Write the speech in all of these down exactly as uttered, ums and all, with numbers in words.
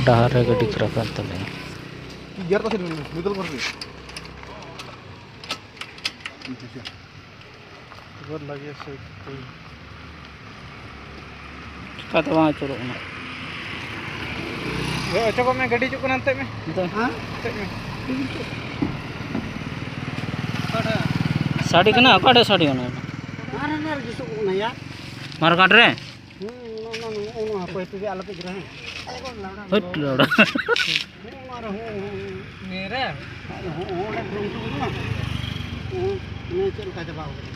ᱰᱟᱦᱟᱨ ᱨᱮ ᱜᱟᱹᱰᱤ ᱠᱷᱟᱨᱟᱯ ᱮᱱ ᱛᱟᱞᱮᱭᱟ᱾ ᱜᱤᱭᱟᱨ ᱛᱟᱥᱮ ᱢᱤᱫ ᱫᱚᱞ ᱠᱚᱨᱮ᱾ ᱵᱚᱦᱩᱛ ᱞᱟᱜᱮ ᱥᱮ᱾ ᱪᱤᱠᱟᱹᱛᱮ ᱵᱟᱝ ᱟᱹᱪᱩᱨᱚᱜ ᱠᱟᱱᱟ? ᱚᱪᱚᱜᱚᱜ ᱢᱮ, ᱜᱟᱹᱰᱤ ᱦᱤᱡᱩᱜ ᱠᱟᱱᱟ, ᱮᱱᱛᱮ ᱢᱮ᱾ ᱱᱤᱛᱚᱜ ᱦᱮᱸ? ᱮᱱᱛᱮ ᱢᱮ᱾ ᱥᱟᱰᱮ ᱠᱟᱱᱟ, ᱚᱠᱟᱴᱷᱮᱡ ᱥᱟᱰᱮ ᱠᱟᱱᱟ? ᱟᱨ ᱦᱟᱱᱟ ᱨᱮ ᱡᱩᱥᱩᱜ ᱠᱟᱱᱟ ᱭᱟ᱾ ᱢᱟᱨᱜᱟᱴ ᱨᱮ? ᱦᱩᱸ, ᱱᱚᱜᱼᱚ ᱱᱚᱣᱟ, ᱱᱚᱜᱼᱚ ᱱᱚᱣᱟ, ᱦᱟᱯᱳᱭ ᱦᱟᱯᱮ ᱟᱞᱚᱯᱮ ᱜᱨᱟᱦᱮ᱾ ᱦᱟᱹᱴ ᱞᱟᱹᱣᱲᱟ᱾ ᱱᱚᱜᱼᱚ ᱱᱚᱣᱟ ᱨᱮ, ᱦᱚᱸ, ᱦᱚᱸ, ᱦᱚᱸ᱾ ᱟᱨ ᱦᱚᱸ, ᱦᱚᱸ, ᱚᱸᱰᱮ ᱵᱚᱱ ᱩᱰᱩᱠ ᱮᱱᱟ᱾ ᱦᱚᱸ, ᱱᱤᱭᱟᱹ ᱪᱮᱫ ᱞᱮᱠᱟ ᱪᱟᱵᱟ ᱠᱟᱱᱟ?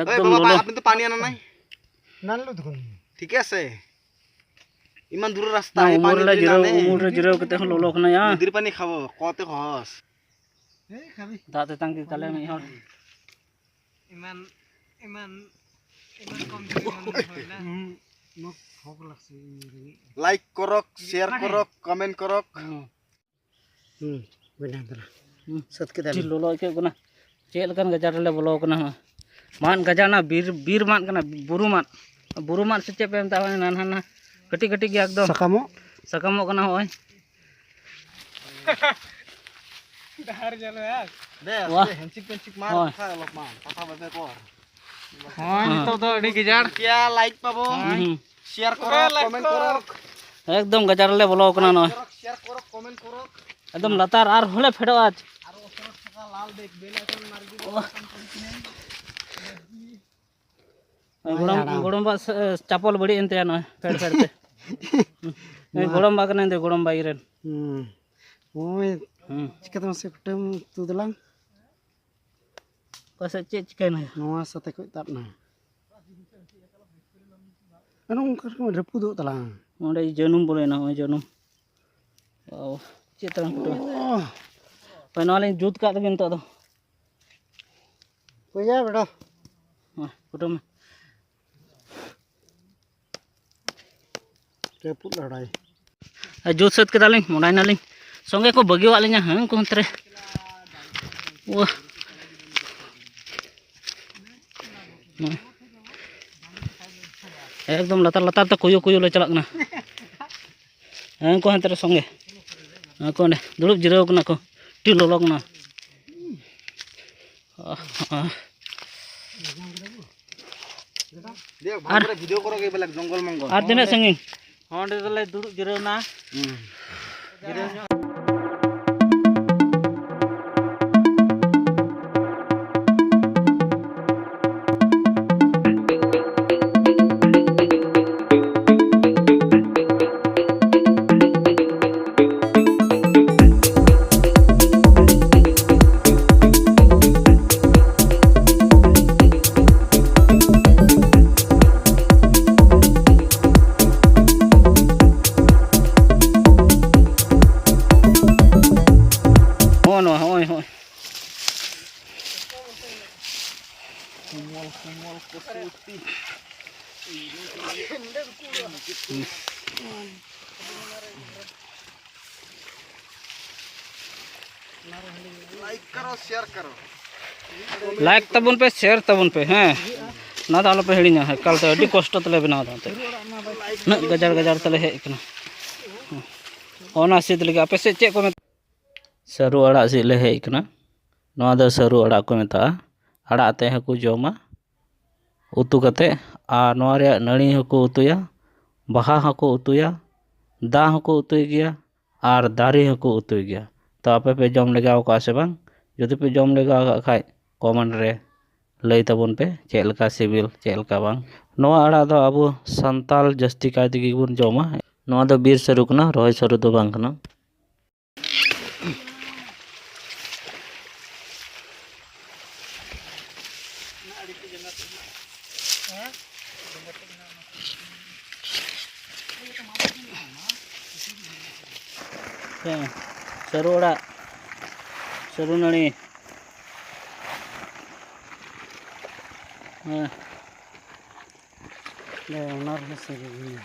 একদম ললো। নানলো দেখোন। ঠিক আছে, ইমান দূৰৰ ৰাস্তা আহি পানী ᱩᱢᱩᱞ ᱨᱮ যদি ᱡᱤᱨᱟᱹᱣ, নানে, ᱩᱢᱩᱞ ᱨᱮ ᱡᱤᱨᱟᱹᱣ ᱠᱟᱛᱮ ᱦᱚᱸ ᱞᱚᱞᱚ ᱠᱟᱱᱟ ᱭᱟ᱾ নদীৰ পানী খাব, কতে সহজ। এই খাবি। ᱫᱟᱜ ᱛᱮᱛᱟᱝ ᱠᱮᱫ ᱛᱟᱞᱮ ᱢᱤᱫ ᱦᱚᱲ᱾ ᱤᱢᱟᱱ, ᱤᱢᱟᱱ, ᱤᱢᱟᱱ ᱠᱚᱢ ᱡᱩᱫᱤ ᱢᱚᱱ ᱦᱩᱭᱱᱟ᱾ হুম, মোক ভোক লাগছে, এই রেঙে। লাইক কৰক, শ্বেয়াৰ কৰক, কমেণ্ট কৰক। ᱦᱩᱸ᱾ হুম, বেনা ধরা। ᱦᱩᱸ᱾ ᱥᱟᱹᱛ ᱠᱮᱫᱟ ᱟᱹᱰᱤ ᱞᱮ᱾ ᱞᱚᱞᱚ ᱟᱹᱭᱠᱟᱹᱜ ᱠᱟᱱᱟ᱾ ᱪᱮᱫ ᱞᱮᱠᱟᱱ ᱜᱟᱡᱟᱲ ᱨᱮᱞᱮ ᱵᱚᱞᱚ ᱠᱟᱱᱟ ᱦᱟᱸᱜ᱾ ᱢᱟᱫ ᱜᱟᱡᱟᱲ ᱱᱟ, ᱵᱤᱨ, ᱵᱤᱨ ᱢᱟᱫ ᱠᱟᱱᱟ, ᱵᱩᱨᱩ ᱢᱟᱫ᱾ ᱵᱩᱨᱩ ᱢᱟᱫ ᱥᱮ ᱪᱮᱫ ᱯᱮ ᱢᱮᱛᱟᱜᱼᱟ? ᱱᱟᱱᱦᱟ ᱱᱟᱱᱦᱟ ᱠᱟᱹᱴᱤᱡ ᱠᱟᱹᱴᱤᱡ ᱜᱮᱭᱟ ᱮᱠᱫᱚᱢ᱾ ᱥᱟᱠᱟᱢᱚᱜ? ᱥᱟᱠᱟᱢᱚᱜ ᱠᱟᱱᱟ ᱦᱚᱸᱜᱼᱚᱭ᱾ ᱰᱟᱦᱟᱨ ᱧᱮᱞ ᱢᱮ ᱟᱨ᱾ দে, ৱাহ। দে, হেঞ্চিক পেঞ্চিক মাৰ, হয়। কথা অলপমান, কথা পাতে কৰ। ᱦᱳᱭ, ᱱᱤᱛᱚᱜ ᱫᱚ ᱟᱹᱰᱤ ᱜᱟᱡᱟᱲ᱾ এতিয়া লাইক পাব, ᱦᱩᱸ᱾ শ্বেয়াৰ কৰক, কমেণ্ট কৰক। ᱮᱠᱫᱚᱢ ᱜᱟᱡᱟᱲ ᱨᱮᱞᱮ ᱵᱚᱞᱚ ᱠᱟᱱᱟ ᱱᱚᱜᱼᱚᱭ᱾ শ্বেয়াৰ কৰক, কমেণ্ট কৰক। ᱮᱠᱫᱚᱢ ᱞᱟᱛᱟᱨ ᱟᱨ ᱦᱚᱸᱞᱮ ᱯᱷᱮᱰᱚᱜᱼᱟ᱾ ᱜᱚᱲᱚᱢ, ᱜᱚᱲᱚᱢ ᱵᱟ ᱪᱟᱯᱚᱞ ᱵᱟᱹᱲᱤᱡ ᱮᱱ ᱛᱟᱭᱟ ᱱᱚᱜᱼᱚᱭ ᱯᱷᱮᱰ ᱯᱷᱮᱰ ᱛᱮ᱾ ᱱᱩᱭ ᱜᱚᱲᱚᱢ ᱵᱟ ᱠᱟᱱᱟᱭ, ᱱᱩᱭ ᱜᱚᱲᱚᱢ ᱵᱟ ᱤᱧ ᱨᱮᱱ᱾ ᱦᱩᱸ᱾ ᱱᱚᱜᱼᱚᱭ ᱦᱩᱸ᱾ ᱪᱤᱠᱟᱹᱛᱮ ᱢᱟᱥᱮ ᱠᱩᱴᱟᱹᱢ ᱛᱩᱫ ᱟᱞᱟᱝ? ᱚᱠᱟ ᱥᱮᱫ ᱪᱮᱫ ᱪᱤᱠᱟᱹᱭᱮᱱᱟ? ᱱᱚᱣᱟ ᱥᱟᱛᱮ ᱠᱷᱚᱡ ᱛᱟᱵ ᱱᱟ᱾ ᱟᱨ ᱱᱚᱝᱠᱟ ᱨᱚᱠᱚᱢ ᱨᱟᱹᱯᱩᱫᱚᱜ ᱛᱟᱞᱟᱝ᱾ ᱚᱸᱰᱮ ᱡᱟᱹᱱᱩᱢ ᱵᱚᱞᱚᱭᱮᱱᱟ, ᱱᱚᱜᱼᱚᱭ ᱡᱟᱹᱱᱩᱢ᱾ ᱚ, ᱪᱮᱫ ᱛᱟᱞᱟᱝ ᱠᱩᱴᱟᱹᱢ? ᱚ᱾ ᱦᱳᱭ, ᱱᱚᱣᱟ ᱞᱤᱧ ᱡᱩᱛ ᱠᱟᱜ ᱛᱟᱵᱮᱱ ᱱᱤᱛᱚᱜ ᱫᱚ᱾ ᱯᱩᱭᱟ ᱵᱮᱰᱟ᱾ ᱦᱳᱭ, ᱠᱩᱴᱟᱹᱢ ᱢᱮ᱾ ᱨᱟᱹᱯᱩᱫ ᱞᱟᱲᱟᱭ᱾ ᱟᱨ ᱡᱩᱛ ᱥᱟᱹᱛ ᱠᱮᱫᱟᱞᱤᱧ, ᱢᱚᱰᱟᱭᱱᱟᱞᱤᱧ᱾ ᱥᱚᱸᱜᱮ ᱠᱚ ᱵᱟᱹᱜᱤᱣᱟᱜ ᱞᱤᱧᱟ, ᱦᱮᱸ, ᱩᱱᱠᱩ ᱦᱟᱱᱛᱮ ᱨᱮ᱾ ᱳ᱾ ᱮᱠᱫᱚᱢ ᱞᱟᱛᱟᱨ ᱞᱟᱛᱟᱨ ᱛᱮ ᱠᱩᱭᱩ ᱠᱩᱭᱩ ᱞᱮ ᱪᱟᱞᱟᱜ ᱠᱟᱱᱟ᱾ ᱦᱮᱸ, ᱩᱱᱠᱩ ᱦᱟᱱᱛᱮ ᱨᱮ ᱥᱚᱸᱜᱮ᱾ ᱩᱱᱠᱩ ᱚᱸᱰᱮ ᱫᱩᱲᱩᱵ ᱡᱤᱨᱟᱹᱣ ᱠᱟᱱᱟ ᱠᱚ᱾ ᱟᱹᱰᱤ ᱞᱚᱞᱚ ᱠᱟᱱᱟ᱾ ᱫᱮᱠᱷ, ᱵᱷᱟᱞᱮ ᱠᱚᱨᱮ video ᱠᱚᱨᱚ ᱜᱮ ᱵᱚᱞᱮ ᱡᱚᱝᱜᱚᱞ ᱢᱚᱝᱜᱚᱞ᱾ ᱟᱨ ᱛᱤᱱᱟᱹᱜ ᱥᱟᱺᱜᱤᱧ? ᱚᱸᱰᱮ ᱫᱚᱞᱮ ᱫᱩᱲᱩᱵ ᱡᱤᱨᱟᱹᱣ ᱮᱱᱟ᱾ ᱦᱩᱸ᱾ ᱡᱤᱨᱟᱹᱣ ᱧᱚᱜ᱾ ᱦᱚᱸᱜᱼᱚ ᱱᱚᱣᱟ, ᱦᱚᱸᱜᱼᱚᱭ, ᱦᱚᱸᱜᱼᱚᱭ᱾ ᱠᱩᱢᱚᱞ, ᱠᱩᱢᱚᱞ ᱠᱚᱥᱩᱛᱤ᱾ Like ᱠᱟᱨᱚ, share ᱠᱟᱨᱚ᱾ Like ᱛᱟᱵᱚᱱ ᱯᱮ, share ᱛᱟᱵᱚᱱ ᱯᱮ, ᱦᱮᱸ᱾ ᱚᱱᱟ ᱫᱚ ᱟᱞᱚᱯᱮ ᱦᱤᱲᱤᱧᱟ, ᱮᱠᱟᱞ ᱛᱮ ᱟᱹᱰᱤ ᱠᱚᱥᱴᱚ ᱛᱮᱞᱮ ᱵᱮᱱᱟᱣ ᱮᱫᱟ ᱮᱱᱛᱮ᱾ ᱩᱱᱟᱹᱜ ᱜᱟᱡᱟᱲ ᱜᱟᱡᱟᱲ ᱛᱮᱞᱮ ᱦᱮᱡ ᱟᱠᱟᱱᱟ᱾ ᱚᱱᱟ ᱥᱤᱫ ᱞᱟᱹᱜᱤᱫ ᱟᱯᱮ ᱥᱮᱫ ᱪᱮᱫ ᱠᱚ ᱢᱮᱛᱟᱜᱼᱟ? ᱥᱟᱹᱨᱩ ᱟᱲᱟᱜ ᱥᱤᱫ ᱞᱮ ᱦᱮᱡ ᱟᱠᱟᱱᱟ᱾ ᱱᱚᱣᱟ ᱫᱚ ᱥᱟᱹᱨᱩ ᱟᱲᱟᱜ ᱠᱚ ᱢᱮᱛᱟᱜᱼᱟ᱾ ᱟᱲᱟᱜ ᱟᱛᱮ ᱦᱚᱸᱠᱚ ᱡᱚᱢᱟ ᱩᱛᱩ ᱠᱟᱛᱮ, ᱟᱨ ᱱᱚᱣᱟ ᱨᱮᱭᱟᱜ ᱱᱟᱹᱲᱤ ᱦᱚᱸᱠᱚ ᱩᱛᱩᱭᱟ, ᱵᱟᱦᱟ ᱦᱚᱸᱠᱚ ᱩᱛᱩᱭᱟ, ᱫᱟ ᱦᱚᱸᱠᱚ ᱩᱛᱩᱭ ᱜᱮᱭᱟ, ᱟᱨ ᱫᱟᱨᱮ ᱦᱚᱸᱠᱚ ᱩᱛᱩᱭ ᱜᱮᱭᱟ᱾ ᱛᱚ ᱟᱯᱮ ᱯᱮ ᱡᱚᱢ ᱞᱮᱜᱟᱣ ᱠᱟᱜᱼᱟ ᱥᱮ ᱵᱟᱝ? ᱡᱩᱫᱤ ᱯᱮ ᱡᱚᱢ ᱞᱮᱜᱟ ᱟᱠᱟᱫ ᱠᱷᱟᱡ, ᱠᱚᱢᱮᱱᱴ ᱨᱮ ᱞᱟᱹᱭ ᱛᱟᱵᱚᱱ ᱯᱮ ᱪᱮᱫ ᱞᱮᱠᱟ ᱥᱤᱵᱤᱞ, ᱪᱮᱫ ᱞᱮᱠᱟ ᱵᱟᱝ᱾ ᱱᱚᱣᱟ ᱟᱲᱟᱜ ᱫᱚ ᱟᱵᱚ ᱥᱟᱱᱛᱟᱞ ᱡᱟᱹᱥᱛᱤ ᱠᱟᱭ ᱛᱮᱜᱮ ᱵᱚᱱ ᱡᱚᱢᱟ᱾ ᱱᱚᱣᱟ ᱫᱚ ᱵᱤᱨ ᱥᱟᱹᱨᱩ ᱠᱟᱱᱟ, ᱨᱚᱦᱚᱭ ᱥᱟᱹᱨᱩ ᱫᱚ ᱵᱟᱝ ᱠᱟᱱᱟ᱾ ᱦᱮᱸ, ᱥᱟᱹᱨᱩ ᱟᱲᱟᱜ, ᱥᱟᱹᱨᱩ ᱱᱟᱹᱲᱤ᱾ ᱦᱮᱸ᱾ ᱫᱮ, ᱚᱱᱟ ᱨᱮᱦᱚᱸ ᱥᱟᱹᱨᱩ ᱜᱮ᱾